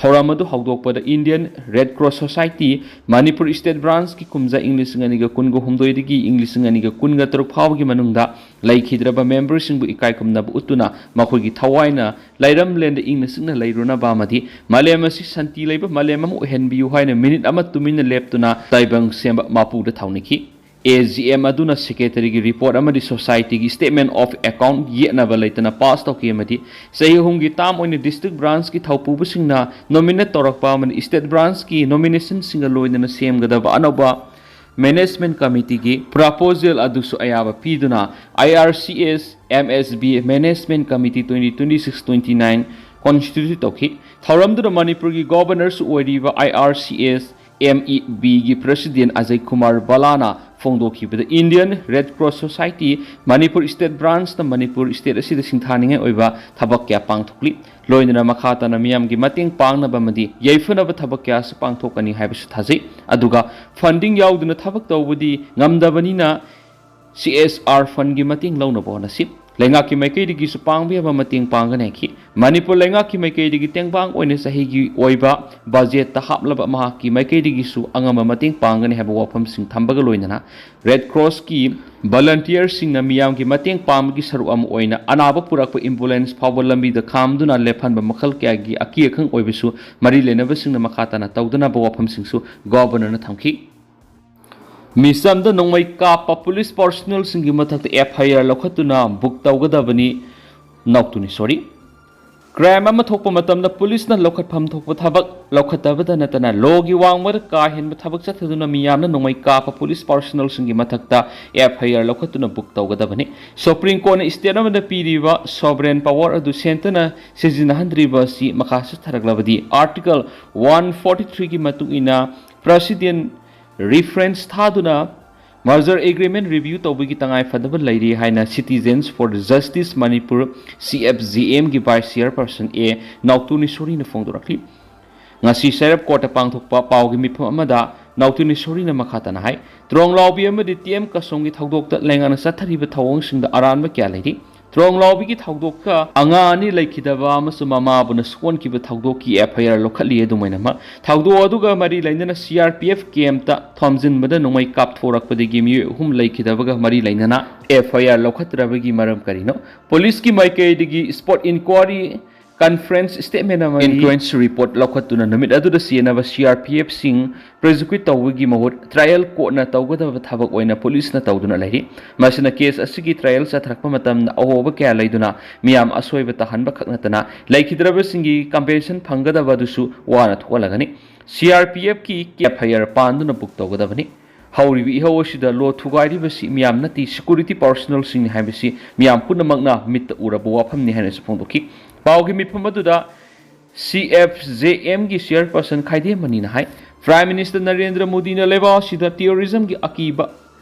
ꯊꯧꯔꯝ ꯑꯗꯨ ꯍꯧꯗꯣꯛꯄꯗ Indian red cross society Manipur state ꯕ꯭ꯔꯥꯟꯆꯀꯤ ꯀꯨꯝꯖꯥ ꯏꯪ ꯂꯤꯁꯤꯡ ꯑꯅꯤꯒ ꯀꯨꯟꯒ ꯍꯨꯝꯗꯣꯏꯗꯒꯤ ꯏꯪ ꯂꯤꯁꯤꯡ ꯑꯅꯤꯒ ꯀꯨꯟꯒ ꯇꯔꯨꯛ ꯐꯥꯎꯕꯒꯤ ꯃꯅꯨꯡꯗ ꯂꯩꯈꯤꯗ꯭ꯔꯕ ꯃꯦꯝꯕꯔꯁꯤꯡꯕꯨ ꯏꯀꯥꯏ ꯈꯨꯝꯅꯕ ꯎꯠꯇꯨꯅ ꯃꯈꯣꯏꯒꯤ ꯊꯋꯥꯏꯅ ꯂꯩꯔꯝꯂꯦꯟꯗ ꯏꯪꯅ ꯆꯤꯛꯅ ꯂꯩꯔꯨꯅꯕ ꯑꯃꯗꯤ ꯃꯥꯂꯦꯝ ꯑꯁꯤ ꯁꯥꯟꯇꯤ ꯂꯩꯕ ꯃꯥꯂꯦꯝ ꯑꯃ ꯑꯣꯏꯍꯟꯕꯤꯌꯨ ꯍꯥꯏꯅ ꯃꯤꯅꯤꯠ ꯑꯃ ꯇꯨꯃꯤꯟꯅ ꯂꯦꯞꯇꯨꯅ ꯇꯥꯏꯕꯪ ꯁꯦꯝꯕ ꯃꯄꯨꯗ ꯊꯧꯅꯤꯈꯤ꯫ ꯑꯦ ꯖꯤ ꯑꯦꯝ ꯑꯗꯨꯅ ꯁꯦꯀ꯭ꯔꯦꯇꯔꯤꯒꯤ ꯔꯤꯄꯣꯔꯠ ꯑꯃꯗꯤ ꯁꯣꯁꯥꯏꯇꯤꯒꯤ ꯁ꯭ꯇꯦꯠꯃꯦꯟ ꯑꯣꯐ ꯑꯦꯀꯥꯎꯟꯠ ꯌꯦꯠꯅꯕ ꯂꯩꯇꯅ ꯄꯥꯁ ꯇꯧꯈꯤ ꯑꯃꯗꯤ ꯆꯍꯤ ꯑꯍꯨꯝꯒꯤ ꯇꯥꯔꯝ ꯑꯣꯏꯅ ꯗꯤꯁꯇ꯭ꯔꯤꯛ ꯕ꯭ꯔꯥꯟꯆꯀꯤ ꯊꯧꯄꯨꯕꯁꯤꯡꯅ ꯅꯣꯃꯤꯅꯦꯠ ꯇꯧꯔꯛꯄ ꯑꯃꯗꯤ ꯁ꯭ꯇꯦꯠ ꯕ꯭ꯔꯥꯟꯆꯀꯤ ꯅꯣꯃꯤꯅꯦꯁꯟꯁꯤꯡꯒ ꯂꯣꯏꯅꯅ ꯁꯦꯝꯒꯗꯕ ꯑꯅꯧꯕ ꯃꯦꯅꯦꯖꯃꯦꯟꯠ ꯀꯃꯤꯇꯤꯒꯤ ꯄ꯭ꯔꯄꯣꯖꯦꯜ ꯑꯗꯨꯁꯨ ꯑꯌꯥꯕ ꯄꯤꯗꯨꯅ I R C S M S B management committee twenty twenty six twenty nine constitute ꯇꯧꯈꯤ꯫ ꯊꯧꯔꯝꯗꯨꯗ ꯃꯅꯤꯄꯨꯔꯒꯤ ꯒꯣꯚꯔꯅꯔꯁꯨ ꯑꯣꯏꯔꯤꯕ I R C S M E ꯕꯤꯒꯤ ꯄ꯭ꯔꯦꯁꯤꯗꯦꯟ ꯑꯖꯌ ꯀꯨꯃꯥꯔ ꯕꯂꯥꯅ ꯐꯣꯡꯗꯣꯛꯈꯤꯕꯗ, Indian Red Cross Society Manipur state ꯕ꯭ꯔꯥꯟꯁꯅ ꯃꯅꯤꯄꯨꯔ ꯏꯁꯇꯦꯠ ꯑꯁꯤꯗ ꯁꯤꯡꯊꯥꯅꯤꯡꯉꯥꯏ ꯑꯣꯏꯕ ꯊꯕꯛ ꯀꯌꯥ ꯄꯥꯡꯊꯣꯛꯂꯤ꯫ ꯂꯣꯏꯅꯅ ꯃꯈꯥ ꯇꯥꯅ ꯃꯤꯌꯥꯝꯒꯤ ꯃꯇꯦꯡ ꯄꯥꯡꯅꯕ ꯑꯃꯗꯤ ꯌꯥꯏꯐꯅꯕ ꯊꯕꯛ ꯀꯌꯥꯁꯨ ꯄꯥꯡꯊꯣꯛꯀꯅꯤ ꯍꯥꯏꯕꯁꯨ ꯊꯥꯖꯩ꯫ ꯑꯗꯨꯒ ꯐꯟꯗꯤꯡ ꯌꯥꯎꯗꯅ ꯊꯕꯛ ꯇꯧꯕꯗꯤ ꯉꯝꯗꯕꯅꯤꯅ, ꯁꯤ ꯑꯦꯁ ꯑꯥꯔ ꯐꯟꯒꯤ ꯃꯇꯦꯡ ꯂꯧꯅꯕ ꯍꯣꯠꯅꯁꯤ꯫ ꯂꯩꯉꯥꯛꯀꯤ ꯃꯥꯏꯀꯩꯗꯒꯤꯁꯨ ꯄꯥꯡꯕ ꯌꯥꯕ ꯃꯇꯦꯡ ꯄꯥꯡꯒꯅꯤ ꯍꯥꯏꯈꯤ꯫ ꯃꯅꯤꯄꯨꯔ ꯂꯩꯉꯥꯛꯀꯤ ꯃꯥꯏꯀꯩꯗꯒꯤ ꯇꯦꯡꯕꯥꯡ ꯑꯣꯏꯅ ꯆꯍꯤꯒꯤ ꯑꯣꯏꯕ ꯕꯖꯦꯠꯇ ꯍꯥꯞꯂꯕ ꯃꯍꯥꯛꯀꯤ ꯃꯥꯏꯀꯩꯗꯒꯤꯁꯨ ꯑꯉꯝꯕ ꯃꯇꯦꯡ ꯄꯥꯡꯒꯅꯤ ꯍꯥꯏꯕ ꯋꯥꯐꯝꯁꯤꯡ ꯊꯝꯕꯒ ꯂꯣꯏꯅꯅ, ꯔꯦꯗ ꯀ꯭ꯔꯣꯁꯀꯤ ꯚꯂꯟꯇꯤꯌꯔꯁꯤꯡꯅ ꯃꯤꯌꯥꯝꯒꯤ ꯃꯇꯦꯡ ꯄꯥꯡꯕꯒꯤ ꯁꯔꯨꯛ ꯑꯃ ꯑꯣꯏꯅ ꯑꯅꯥꯕ ꯄꯨꯔꯛꯄ ꯑꯦꯝꯕꯨꯂꯦꯟꯁ ꯐꯥꯎꯕ ꯂꯝꯕꯤꯗ ꯈꯥꯝꯗꯨꯅ ꯂꯦꯞꯍꯟꯕ ꯃꯈꯜ ꯀꯌꯥꯒꯤ ꯑꯀꯤ ꯑꯈꯪ ꯑꯣꯏꯕꯁꯨ ꯃꯔꯤ ꯂꯩꯅꯕꯁꯤꯡꯅ ꯃꯈꯥ ꯇꯥꯅ ꯇꯧꯗꯅꯕ ꯋꯥꯐꯝꯁꯤꯡꯁꯨ ꯒꯣꯚꯔꯅꯔꯅ ꯊꯝꯈꯤ꯫ ꯃꯤꯆꯝꯗ ꯅꯣꯡꯃꯩ ꯀꯥꯞꯄ ꯄꯨꯂꯤꯁ ꯄꯥꯔꯁꯣꯅꯦꯜꯁꯤꯡꯒꯤ ꯃꯊꯛꯇ ꯑꯦꯐ ꯑꯥꯏ ꯑꯥꯔ ꯂꯧꯈꯠꯇꯨꯅ ꯕꯨꯛ ꯇꯧꯒꯗꯕꯅꯤ꯫ ꯅꯥꯎꯇꯨꯅꯤ ꯁꯣꯔꯤ꯫ ꯀ꯭ꯔꯥꯏꯝ ꯑꯃ ꯊꯣꯛꯄ ꯃꯇꯝꯗ ꯄꯨꯂꯤꯁꯅ ꯂꯧꯈꯠꯐꯝ ꯊꯣꯛꯄ ꯊꯕꯛ ꯂꯧꯈꯠꯇꯕꯗ ꯅꯠꯇꯅ, ꯂꯣꯒꯤ ꯋꯥꯡꯃꯗ ꯀꯥ ꯍꯦꯟꯕ ꯊꯕꯛ ꯆꯠꯊꯗꯨꯅ ꯃꯤꯌꯥꯝꯅ ꯅꯣꯡꯃꯩ ꯀꯥꯞꯄ ꯄꯨꯂꯤꯁ ꯄꯥꯔꯁꯣꯅꯦꯜꯁꯤꯡꯒꯤ ꯃꯊꯛꯇ ꯑꯦꯐ ꯑꯥꯏ ꯑꯥꯔ ꯂꯧꯈꯠꯇꯨꯅ ꯕꯨꯛ ꯇꯧꯒꯗꯕꯅꯤ꯫ ꯁꯨꯄ꯭ꯔꯤꯝ ꯀꯣꯔꯠꯅ ꯏꯁꯇꯦꯠ ꯑꯃꯗ ꯄꯤꯔꯤꯕ ꯁꯣꯚꯔꯦꯟ ꯄꯥꯋꯔ ꯑꯗꯨ ꯁꯦꯟꯇꯔꯅ ꯁꯤꯖꯤꯟꯅꯍꯟꯗ꯭ꯔꯤꯕ ꯑꯁꯤ ꯃꯈꯥ ꯆꯠꯊꯔꯛꯂꯕꯗꯤ, ꯑꯥꯔꯇꯤꯀꯜ ꯋꯥꯟ ꯐꯣꯔꯇꯤ ꯊ꯭ꯔꯤꯒꯤ ꯃꯇꯨꯡ ꯏꯟꯅ ꯄ꯭ꯔꯁꯤꯗꯦꯟ ꯔꯤꯐꯔꯦꯟꯁ ꯊꯥꯗꯨꯅ ꯃꯔꯖꯔ ꯑꯦꯒ꯭ꯔꯤꯃꯦꯟ ꯔꯤꯚ꯭ꯌꯨ ꯇꯧꯕꯒꯤ ꯇꯉꯥꯏ ꯐꯗꯕ ꯂꯩꯔꯤ ꯍꯥꯏꯅ Citizens for Justice Manipur, C F G ꯑꯦꯝꯒꯤ ꯚꯥꯏꯁ ꯆꯤꯌꯔꯄꯔꯁꯟ ꯑꯦ ꯅꯥꯎꯇꯣꯅꯤ ꯁꯣꯔꯤꯅ ꯐꯣꯡꯗꯣꯔꯛꯂꯤ꯫ ꯉꯁꯤ ꯁꯦꯔꯞ ꯀꯣꯔꯠꯇ ꯄꯥꯡꯊꯣꯛꯄ ꯄꯥꯎꯒꯤ ꯃꯤꯐꯝ ꯑꯃꯗ ꯅꯥꯎꯇꯣꯅꯤ ꯁꯣꯔꯤꯅ ꯃꯈꯥ ꯇꯥꯅ ꯍꯥꯏ, ꯇ꯭ꯔꯣꯡꯂꯥꯎꯕꯤ ꯑꯃꯗꯤ ꯇꯤ ꯑꯦꯝ ꯀꯁꯣꯝꯒꯤ ꯊꯧꯗꯣꯛꯇ ꯂꯩꯉꯥꯛꯅ ꯆꯠꯊꯔꯤꯕ ꯊꯧꯑꯣꯡꯁꯤꯡꯗ ꯑꯔꯥꯟꯕ ꯀꯌꯥ ꯂꯩꯔꯤ꯫ ꯇ꯭ꯔꯣꯡꯂꯥꯎꯕꯤꯒꯤ ꯊꯧꯗꯣꯛꯇ ꯑꯉꯥꯡ ꯑꯅꯤ ꯂꯩꯈꯤꯗꯕ ꯑꯃꯁꯨꯡ ꯃꯃꯥꯕꯨꯅ ꯁꯣꯛꯍꯟꯈꯤꯕ ꯊꯧꯗꯣꯛꯀꯤ ꯑꯦꯐ ꯑꯥꯏ ꯑꯥꯔ ꯂꯧꯈꯠꯂꯤ꯫ ꯑꯗꯨꯃꯥꯏꯅꯃꯛ, ꯊꯧꯗꯣꯛ ꯑꯗꯨꯒ ꯃꯔꯤ ꯂꯩꯅꯅ ꯁꯤ ꯑꯥꯔ ꯄꯤ ꯑꯦꯐ ꯀꯦꯝꯞꯇ ꯊꯣꯝꯖꯤꯟꯕꯗ ꯅꯣꯡꯃꯩ ꯀꯥꯞꯊꯣꯔꯛꯄꯗꯒꯤ ꯃꯤꯑꯣꯏ ꯑꯍꯨꯝ ꯂꯩꯈꯤꯗꯕꯒ ꯃꯔꯤ ꯂꯩꯅꯅ ꯑꯦꯐ ꯑꯥꯏ ꯑꯥꯔ ꯂꯧꯈꯠꯇ꯭ꯔꯕꯒꯤ ꯃꯔꯝ ꯀꯔꯤꯅꯣ? ꯄꯨꯂꯤꯁꯀꯤ ꯃꯥꯏꯀꯩꯗꯒꯤ ꯁ꯭ꯄꯣꯠ ꯏꯟꯀ꯭ꯋꯥꯔꯤ ꯀꯟꯐꯔꯦꯟꯁ ꯁ꯭ꯇꯦꯠꯃꯦꯟ ꯑꯃꯗꯤ ꯏꯟꯀ꯭ꯋꯥꯏꯔꯤ ꯔꯤꯄꯣꯔꯠ ꯂꯧꯈꯠꯇꯨꯅ ꯅꯨꯃꯤꯠ ꯑꯗꯨꯗ ꯆꯦꯟꯅꯕ ꯁꯤ ꯑꯥꯔ ꯄꯤ ꯑꯦꯐꯁꯤꯡ ꯄ꯭ꯔꯣꯁꯤꯀ꯭ꯌꯨꯠ ꯇꯧꯕꯒꯤ ꯃꯍꯨꯠ ꯇ꯭ꯔꯥꯏꯌꯦꯜ ꯀꯣꯔꯠꯅ ꯇꯧꯒꯗꯕ ꯊꯕꯛ ꯑꯣꯏꯅ ꯄꯨꯂꯤꯁꯅ ꯇꯧꯗꯨꯅ ꯂꯩꯔꯤ꯫ ꯃꯁꯤꯅ ꯀꯦꯁ ꯑꯁꯤꯒꯤ ꯇ꯭ꯔꯥꯏꯌꯦꯜ ꯆꯠꯊꯔꯛꯄ ꯃꯇꯝꯗ ꯑꯍꯣꯕ ꯀꯌꯥ ꯂꯩꯗꯨꯅ ꯃꯤꯌꯥꯝ ꯑꯁꯣꯏꯕ ꯇꯥꯍꯟꯕ ꯈꯛ ꯅꯠꯇꯅ, ꯂꯩꯈꯤꯗ꯭ꯔꯕꯁꯤꯡꯒꯤ ꯀꯝꯄꯦꯟꯁꯦꯁꯟ ꯐꯪꯒꯗꯕ ꯑꯗꯨꯁꯨ ꯋꯥꯅ ꯊꯣꯛꯍꯜꯂꯒꯅꯤ꯫ ꯁꯤ ꯑꯥꯔ ꯄꯤ ꯑꯦꯐꯀꯤ ꯑꯦꯐ ꯑꯥꯏ ꯑꯥꯔ ꯄꯥꯟꯗꯨꯅ ꯕꯨꯛ ꯇꯧꯒꯗꯕꯅꯤ꯫ ꯍꯧꯔꯤꯕ ꯏꯍꯧ ꯑꯁꯤꯗ ꯂꯣ ꯊꯨꯒꯥꯏꯔꯤꯕꯁꯤ ꯃꯤꯌꯥꯝ ꯅꯠꯇꯦ, ꯁꯦꯀ꯭ꯌꯨꯔꯤꯇꯤ ꯄꯥꯔꯁꯣꯅꯦꯜꯁꯤꯡꯅꯤ ꯍꯥꯏꯕꯁꯤ ꯃꯤꯌꯥꯝ ꯄꯨꯝꯅꯃꯛꯅ ꯃꯤꯠꯇ ꯎꯔꯕ ꯋꯥꯐꯝꯅꯤ ꯍꯥꯏꯅꯁꯨ ꯐꯣꯡꯗꯣꯛꯈꯤ꯫ ꯄꯥꯎꯒꯤ ꯃꯤꯐꯝ ꯑꯗꯨꯗ ꯁꯤ ꯑꯦꯐ ꯖꯦ ꯑꯦꯝꯒꯤ ꯆꯤꯌꯔꯄꯔꯁꯟ ꯈꯥꯏꯗꯦꯝ ꯃꯅꯤꯅ ꯍꯥꯏ, ꯄ꯭ꯔꯥꯏꯝ ꯃꯤꯅꯤꯁꯇꯔ ꯅꯔꯦꯟꯗ꯭ꯔ ꯃꯣꯗꯤꯅ ꯂꯩꯕꯥꯛ ꯑꯁꯤꯗ ꯇꯦꯔꯣꯔꯤꯖꯝꯒꯤ ꯑꯀꯤꯕ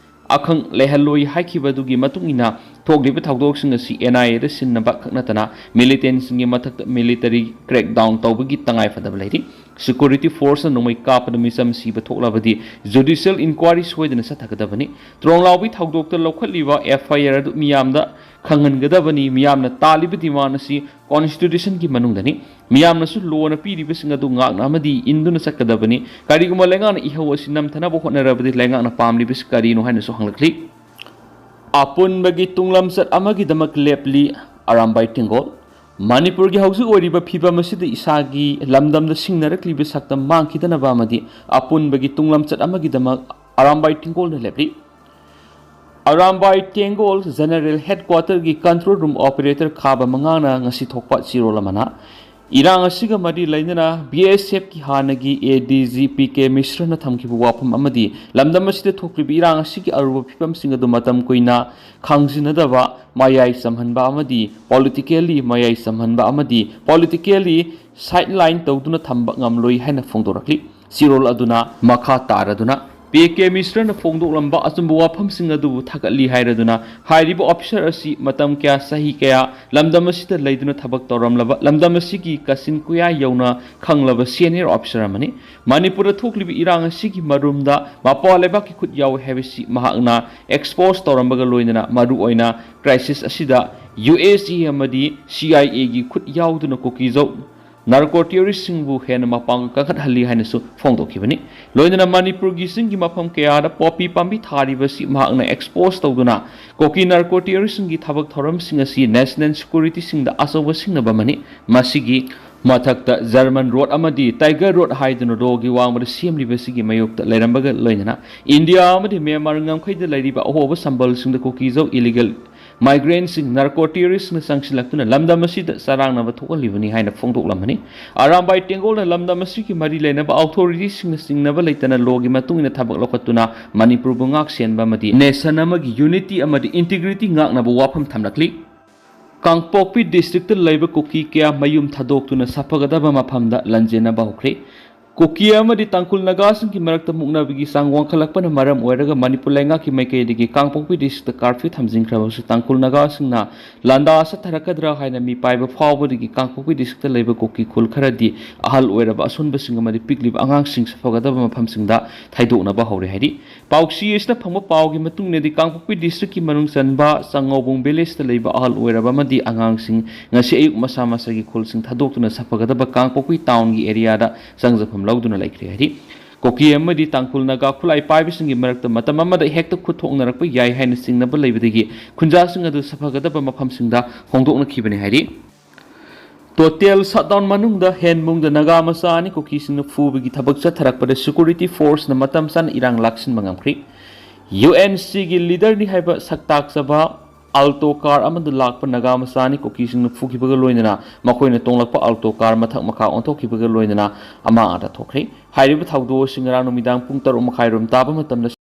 ꯑꯈꯪ ꯂꯩꯍꯜꯂꯣꯏ ꯍꯥꯏꯈꯤꯕꯗꯨꯒꯤ ꯃꯇꯨꯡ ꯏꯟꯅ ꯊꯣꯛꯂꯤꯕ ꯊꯧꯗꯣꯛꯁꯤꯡ ꯑꯁꯤ ꯑꯦꯟ ꯑꯥꯏ ꯑꯦꯗ ꯁꯤꯟꯅꯕ ꯈꯛ ꯅꯠꯇꯅ ꯃꯤꯂꯤꯇꯦꯟꯁꯤꯡꯒꯤ ꯃꯊꯛꯇ ꯃꯤꯂꯤꯇꯔꯤ ꯀ꯭ꯔꯦꯛꯗꯥꯎꯟ ꯇꯧꯕꯒꯤ ꯇꯉꯥꯏꯐꯗꯕ ꯂꯩꯔꯤ꯫ ꯁꯦꯀ꯭ꯌꯨꯔꯤꯇꯤ ꯐꯣꯔꯁꯅ ꯅꯣꯡꯃꯩ ꯀꯥꯞꯄꯗ ꯃꯤꯆꯝ ꯁꯤꯕ ꯊꯣꯛꯂꯕꯗꯤ ꯖꯨꯗꯤꯁꯤꯌꯦꯜ ꯏꯟꯀ꯭ꯋꯥꯏꯔꯤ ꯁꯣꯏꯗꯅ ꯆꯠꯊꯒꯗꯕꯅꯤ꯫ ꯇ꯭ꯔꯣꯡꯂꯥꯎꯕꯤ ꯊꯧꯗꯣꯛꯇ ꯂꯧꯈꯠꯂꯤꯕ ꯑꯦꯐ ꯑꯥꯏ ꯑꯥꯔ ꯑꯗꯨ ꯃꯤꯌꯥꯝꯗ ꯈꯪꯍꯟꯒꯗꯕꯅꯤ꯫ ꯃꯤꯌꯥꯝꯅ ꯇꯥꯜꯂꯤꯕ ꯗꯤꯃꯥꯟ ꯑꯁꯤ ꯀꯣꯟꯁꯇꯤꯇ꯭ꯌꯨꯁꯟꯒꯤ ꯃꯅꯨꯡꯗꯅꯤ꯫ ꯃꯤꯌꯥꯝꯅꯁꯨ ꯂꯣꯅ ꯄꯤꯔꯤꯕꯁꯤꯡ ꯑꯗꯨ ꯉꯥꯛꯅ ꯑꯃꯗꯤ ꯏꯟꯗꯨꯅ ꯆꯠꯀꯗꯕꯅꯤ꯫ ꯀꯔꯤꯒꯨꯝꯕ ꯂꯩꯉꯥꯛꯅ ꯏꯍꯧ ꯑꯁꯤ ꯅꯝꯊꯅꯕ ꯍꯣꯠꯅꯔꯕꯗꯤ ꯂꯩꯉꯥꯛꯅ ꯄꯥꯝꯂꯤꯕꯁꯤ ꯀꯔꯤꯅꯣ ꯍꯥꯏꯅꯁꯨ ꯍꯪꯂꯛꯂꯤ꯫ ꯑꯄꯨꯟꯕꯒꯤ ꯇꯨꯡꯂꯝꯆꯠ ꯑꯃꯒꯤꯗꯃꯛ ꯂꯦꯞꯂꯤ ꯑꯔꯥꯝꯕꯥꯏ ꯇꯦꯡꯒꯣꯜ꯫ ꯃꯅꯤꯄꯨꯔꯒꯤ ꯍꯧꯖꯤꯛ ꯑꯣꯏꯔꯤꯕ ꯐꯤꯕꯝ ꯑꯁꯤꯗ ꯏꯁꯥꯒꯤ ꯂꯝꯗꯝꯗ ꯁꯤꯡꯅꯔꯛꯂꯤꯕ ꯁꯛꯇꯝ ꯃꯥꯡꯈꯤꯗꯅꯕ ꯑꯃꯗꯤ ꯑꯄꯨꯟꯕꯒꯤ ꯇꯨꯡꯂꯝꯆꯠ ꯑꯃꯒꯤꯗꯃꯛ ꯑꯔꯥꯝꯕꯥꯏ ꯇꯦꯡꯒꯣꯜꯅ ꯂꯦꯞꯂꯤ꯫ ꯑꯔꯥꯝꯕꯥꯏ ꯇꯦꯡꯒꯣꯜ ꯖꯦꯅꯔꯦꯜ ꯍꯦꯗꯀ꯭ꯋꯥꯇꯔꯒꯤ ꯀꯟꯇ꯭ꯔꯣꯜ ꯔꯨꯝ ꯑꯣꯄꯔꯦꯇꯔ ꯈꯥꯕ ꯃꯉꯥꯅ ꯉꯁꯤ ꯊꯣꯛꯄ ꯆꯦꯔꯣꯜ ꯑꯃꯅ ꯏꯔꯥꯡ ꯑꯁꯤꯒ ꯃꯔꯤ ꯂꯩꯅꯅ ꯕꯤ ꯑꯦꯁ ꯑꯦꯐꯀꯤ ꯍꯥꯟꯅꯒꯤ ꯑꯦ ꯗꯤ ꯖꯤ ꯄꯤ ꯀꯦ ꯃꯤꯁ꯭ꯔꯅ ꯊꯝꯈꯤꯕ ꯋꯥꯐꯝ ꯑꯃꯗꯤ ꯂꯝꯗꯝ ꯑꯁꯤꯗ ꯊꯣꯛꯂꯤꯕ ꯏꯔꯥꯡ ꯑꯁꯤꯒꯤ ꯑꯔꯨꯕ ꯐꯤꯕꯝꯁꯤꯡ ꯑꯗꯨ ꯃꯇꯝ ꯀꯨꯏꯅ ꯈꯪꯖꯤꯟꯅꯗꯕ ꯃꯌꯥꯏ ꯆꯝꯍꯟꯕ ꯑꯃꯗꯤ ꯄꯣꯂꯤꯇꯤꯀꯦꯜꯂꯤ ꯃꯌꯥꯏ ꯆꯝꯍꯟꯕ ꯑꯃꯗꯤ ꯄꯣꯂꯤꯇꯤꯀꯦꯜꯂꯤ ꯁꯥꯏꯠꯂꯥꯏꯟ ꯇꯧꯗꯨꯅ ꯊꯝꯕ ꯉꯝꯂꯣꯏ ꯍꯥꯏꯅ ꯐꯣꯡꯗꯣꯔꯛꯂꯤ꯫ ꯆꯦꯔꯣꯜ ꯑꯗꯨꯅ ꯃꯈꯥ ꯇꯥꯔꯗꯨꯅ ꯄꯤ ꯀꯦ ꯃꯤꯁ꯭ꯔꯅ ꯐꯣꯡꯗꯣꯛꯂꯝꯕ ꯑꯆꯨꯝꯕ ꯋꯥꯐꯝꯁꯤꯡ ꯑꯗꯨꯕꯨ ꯊꯥꯒꯠꯂꯤ ꯍꯥꯏꯔꯗꯨꯅ ꯍꯥꯏꯔꯤꯕ ꯑꯣꯐꯤꯁꯥꯔ ꯑꯁꯤ ꯃꯇꯝ ꯀꯌꯥ, ꯆꯍꯤ ꯀꯌꯥ ꯂꯝꯗꯝ ꯑꯁꯤꯗ ꯂꯩꯗꯨꯅ ꯊꯕꯛ ꯇꯧꯔꯝꯂꯕ, ꯂꯝꯗꯝ ꯑꯁꯤꯒꯤ ꯀꯥꯆꯤꯟ ꯀꯣꯌꯥ ꯌꯧꯅ ꯈꯪꯂꯕ ꯁꯦꯅꯤꯌꯔ ꯑꯣꯐꯤꯁꯥꯔ ꯑꯃꯅꯤ꯫ ꯃꯅꯤꯄꯨꯔꯗ ꯊꯣꯛꯂꯤꯕ ꯏꯔꯥꯡ ꯑꯁꯤꯒꯤ ꯃꯔꯨꯝꯗ ꯃꯄꯥꯟ ꯂꯩꯕꯥꯛꯀꯤ ꯈꯨꯠ ꯌꯥꯎꯏ ꯍꯥꯏꯕꯁꯤ ꯃꯍꯥꯛꯅ ꯑꯦꯛꯁꯄꯣꯖ ꯇꯧꯔꯝꯕꯒ ꯂꯣꯏꯅꯅ ꯃꯔꯨꯑꯣꯏꯅ ꯀ꯭ꯔꯥꯏꯁꯤꯁ ꯑꯁꯤꯗ ꯌꯨ ꯑꯦꯁ ꯑꯦ ꯑꯃꯗꯤ ꯁꯤ ꯑꯥꯏ ꯑꯦꯒꯤ ꯈꯨꯠ ꯌꯥꯎꯗꯨꯅ ꯀꯨꯀꯤꯖꯧ ꯅꯥꯔꯀꯣ ꯇꯦꯔꯣꯔꯤꯁ꯭ꯠꯁꯤꯡꯕꯨ ꯍꯦꯟꯅ ꯃꯄꯥꯡꯒꯜ ꯀꯟꯈꯠꯍꯜꯂꯤ ꯍꯥꯏꯅꯁꯨ ꯐꯣꯡꯗꯣꯛꯈꯤꯕꯅꯤ꯫ ꯂꯣꯏꯅꯅ ꯃꯅꯤꯄꯨꯔꯒꯤ ꯆꯤꯡꯒꯤ ꯃꯐꯝ ꯀꯌꯥꯗ ꯄꯣꯄꯤ ꯄꯥꯝꯕꯤ ꯊꯥꯔꯤꯕꯁꯤ ꯃꯍꯥꯛꯅ ꯑꯦꯛꯁꯄꯣꯖ ꯇꯧꯗꯨꯅ ꯀꯨꯀꯤ ꯅꯥꯔꯀꯣ ꯇꯦꯔꯣꯔꯤꯁ꯭ꯠꯁꯤꯡꯒꯤ ꯊꯕꯛ ꯊꯧꯔꯝꯁꯤꯡ ꯑꯁꯤ ꯅꯦꯁꯅꯦꯜ ꯁꯦꯀ꯭ꯌꯨꯔꯤꯇꯤꯁꯤꯡꯗ ꯑꯆꯧꯕ ꯁꯤꯡꯅꯕ ꯑꯃꯅꯤ꯫ ꯃꯁꯤꯒꯤ ꯃꯊꯛꯇ ꯖꯔꯃꯟ ꯔꯣꯗ ꯑꯃꯗꯤ ꯇꯥꯏꯒꯔ ꯔꯣꯗ ꯍꯥꯏꯗꯨꯅ ꯂꯣꯒꯤ ꯋꯥꯡꯃꯗ ꯁꯦꯝꯂꯤꯕꯁꯤꯒꯤ ꯃꯥꯌꯣꯛꯇ ꯂꯩꯔꯝꯕꯒ ꯂꯣꯏꯅꯅ ꯏꯟꯗꯤꯌꯥ ꯑꯃꯗꯤ ꯃ꯭ꯌꯥꯟꯃꯥꯔ ꯉꯝꯈꯩꯗ ꯂꯩꯔꯤꯕ ꯑꯍꯣꯕ ꯁꯝꯕꯜꯁꯤꯡꯗ ꯀꯨꯀꯤꯖꯧ ꯏꯂꯤꯒꯦꯜ ꯃꯥꯏꯒ꯭ꯔꯦꯟꯠꯁꯤꯡ ꯅꯥꯔꯀꯣ ꯇꯦꯔꯣꯔꯤꯁ꯭ꯠꯅ ꯆꯪꯁꯤꯜꯂꯛꯇꯨꯅ ꯂꯝꯗꯝ ꯑꯁꯤꯗ ꯆꯔꯥꯡꯅꯕ ꯊꯣꯛꯍꯜꯂꯤꯕꯅꯤ ꯍꯥꯏꯅ ꯐꯣꯡꯗꯣꯛꯂꯝꯕꯅꯤ꯫ ꯑꯔꯥꯝꯕꯥꯏ ꯇꯦꯡꯒꯣꯜꯅ ꯂꯝꯗꯝ ꯑꯁꯤꯒꯤ ꯃꯔꯤ ꯂꯩꯅꯕ ꯑꯣꯊꯣꯔꯤꯇꯤꯁꯤꯡꯅ ꯆꯤꯡꯅꯕ ꯂꯩꯇꯅ ꯂꯣꯒꯤ ꯃꯇꯨꯡ ꯏꯟꯅ ꯊꯕꯛ ꯂꯧꯈꯠꯇꯨꯅ ꯃꯅꯤꯄꯨꯔꯕꯨ ꯉꯥꯛ ꯁꯦꯟꯕ ꯑꯃꯗꯤ ꯅꯦꯁꯟ ꯑꯃꯒꯤ ꯌꯨꯅꯤꯇꯤ ꯑꯃꯗꯤ ꯏꯟꯇꯤꯒ꯭ꯔꯤꯇꯤ ꯉꯥꯛꯅꯕ ꯋꯥꯐꯝ ꯊꯝꯂꯛꯂꯤ꯫ ꯀꯥꯡꯄꯣꯛꯄꯤ ꯗꯤꯁꯇ꯭ꯔꯤꯛꯇ ꯂꯩꯕ ꯀꯨꯀꯤ ꯀꯌꯥ ꯃꯌꯨꯝ ꯊꯥꯗꯣꯛꯇꯨꯅ ꯁꯥꯐꯒꯗꯕ ꯃꯐꯝꯗ ꯂꯥꯟꯖꯦꯟꯅꯕ ꯍꯧꯈ꯭ꯔꯦ꯫ ꯀꯨꯀꯤ ꯑꯃꯗꯤ ꯇꯥꯡꯈꯨꯜ ꯅꯥꯒꯥꯁꯤꯡꯒꯤ ꯃꯔꯛꯇ ꯃꯨꯛꯅꯕꯒꯤ ꯆꯥꯡ ꯋꯥꯡꯈꯠꯂꯛꯄꯅ ꯃꯔꯝ ꯑꯣꯏꯔꯒ ꯃꯅꯤꯄꯨꯔ ꯂꯩꯉꯥꯛꯀꯤ ꯃꯥꯏꯀꯩꯗꯒꯤ ꯀꯥꯡꯄꯣꯛꯄꯤ ꯗꯤꯁꯇ꯭ꯔꯤꯛꯇ ꯀꯥꯔꯐ꯭ꯌꯨ ꯊꯝꯖꯤꯟꯈ꯭ꯔꯕꯁꯨ ꯇꯥꯡꯈꯨꯜ ꯅꯥꯒꯥꯁꯤꯡꯅ ꯂꯥꯟꯗꯥ ꯆꯠꯊꯔꯛꯀꯗ꯭ꯔꯥ ꯍꯥꯏꯅ ꯃꯤꯄꯥꯏꯕ ꯐꯥꯎꯕꯗꯒꯤ ꯀꯥꯡꯄꯣꯛꯄꯤ ꯗꯤꯁꯇ꯭ꯔꯤꯛꯇ ꯂꯩꯕ ꯀꯨꯀꯤ ꯈꯨꯜ ꯈꯔꯗꯤ ꯑꯍꯜ ꯑꯣꯏꯔꯕ ꯑꯁꯣꯟꯕꯁꯤꯡ ꯑꯃꯗꯤ ꯄꯤꯛꯂꯤꯕ ꯑꯉꯥꯡꯁꯤꯡ ꯁꯥꯐꯒꯗꯕ ꯃꯐꯝꯁꯤꯡꯗ ꯊꯩꯗꯣꯛꯅꯕ ꯍꯧꯔꯦ ꯍꯥꯏꯔꯤ꯫ ꯄꯥꯎꯆꯦ ꯑꯁꯤꯅ ꯐꯪꯕ ꯄꯥꯎꯒꯤ ꯃꯇꯨꯡ ꯏꯟꯅꯗꯤ ꯀꯥꯡꯄꯣꯛꯄꯤ ꯗꯤꯁꯇ꯭ꯔꯤꯛꯀꯤ ꯃꯅꯨꯡ ꯆꯟꯕ ꯆꯥꯉꯧꯕꯨꯡ ꯚꯤꯂꯦꯖꯇ ꯂꯩꯕ ꯑꯍꯜ ꯑꯣꯏꯔꯕ ꯑꯃꯗꯤ ꯑꯉꯥꯡꯁꯤꯡ ꯉꯁꯤ ꯑꯌꯨꯛ ꯃꯁꯥ ꯃꯁꯥꯒꯤ ꯈꯨꯜꯁꯤꯡ ꯊꯥꯗꯣꯛꯇꯨꯅ ꯁꯥꯐꯒꯗꯕ ꯀꯥꯡꯄꯣꯛꯄꯤ ꯇꯥꯎꯟꯒꯤ ꯑꯦꯔꯤꯌꯥꯗ ꯆꯪꯖꯐꯝ ꯂꯧꯗꯨꯅ ꯂꯩꯈ꯭ꯔꯦ ꯍꯥꯏꯔꯤ꯫ ꯀꯨꯀꯤ ꯑꯃꯗꯤ ꯇꯥꯡꯈꯨꯜ ꯅꯥꯒꯥ ꯈꯨꯠꯂꯥꯏ ꯄꯥꯏꯕꯁꯤꯡꯒꯤ ꯃꯔꯛꯇ ꯃꯇꯝ ꯑꯃꯗ ꯍꯦꯛꯇ ꯈꯨꯠ ꯊꯣꯛꯅꯔꯛꯄ ꯌꯥꯏ ꯍꯥꯏꯅ ꯆꯤꯡꯅꯕ ꯂꯩꯕꯗꯒꯤ ꯈꯨꯟꯖꯥꯁꯤꯡ ꯑꯗꯨ ꯁꯥꯐꯒꯗꯕ ꯃꯐꯝꯁꯤꯡꯗ ꯍꯣꯡꯗꯣꯛꯅꯈꯤꯕꯅꯤ ꯍꯥꯏꯔꯤ꯫ ꯇꯣꯇꯦꯜ ꯁꯠꯗꯥꯎꯟ ꯃꯅꯨꯡꯗ ꯍꯦꯟꯃꯨꯡꯗ ꯅꯥꯒꯥ ꯃꯆꯥ ꯑꯅꯤ ꯀꯨꯀꯤꯁꯤꯡꯅ ꯐꯨꯕꯒꯤ ꯊꯕꯛ ꯆꯠꯊꯔꯛꯄꯗ ꯁꯦꯀ꯭ꯌꯨꯔꯤꯇꯤ ꯐꯣꯔꯁꯅ ꯃꯇꯝ ꯆꯥꯅ ꯏꯔꯥꯡ ꯂꯥꯛꯁꯤꯟꯕ ꯉꯝꯈ꯭ꯔꯤ꯫ ꯌꯨ ꯑꯦꯟ ꯁꯤꯒꯤ ꯂꯤꯗꯔꯅꯤ ꯍꯥꯏꯕ ꯁꯛꯇꯥꯛꯆꯕ ꯑꯜꯇꯣ ꯀꯥꯔ ꯑꯃꯗ ꯂꯥꯛꯄ ꯅꯥꯒꯥ ꯃꯆꯥ ꯑꯅꯤ ꯀꯨꯀꯤꯁꯤꯡꯅ ꯐꯨꯈꯤꯕꯒ ꯂꯣꯏꯅꯅ ꯃꯈꯣꯏꯅ ꯇꯣꯡꯂꯛꯄ ꯑꯜꯇꯣ ꯀꯥꯔ ꯃꯊꯛ ꯃꯈꯥ ꯑꯣꯟꯊꯣꯛꯈꯤꯕꯒ ꯂꯣꯏꯅꯅ ꯑꯃꯥꯡ ꯑꯇꯥ ꯊꯣꯛꯈ꯭ꯔꯦ꯫ ꯍꯥꯏꯔꯤꯕ ꯊꯧꯗꯣꯛ ꯑꯁꯤ ꯉꯔꯥꯡ ꯅꯨꯃꯤꯗꯥꯡ ꯄꯨꯡ ꯇꯔꯨꯛ ꯃꯈꯥꯏ ꯔꯣꯝ ꯇꯥꯕ ꯃꯇꯝꯗ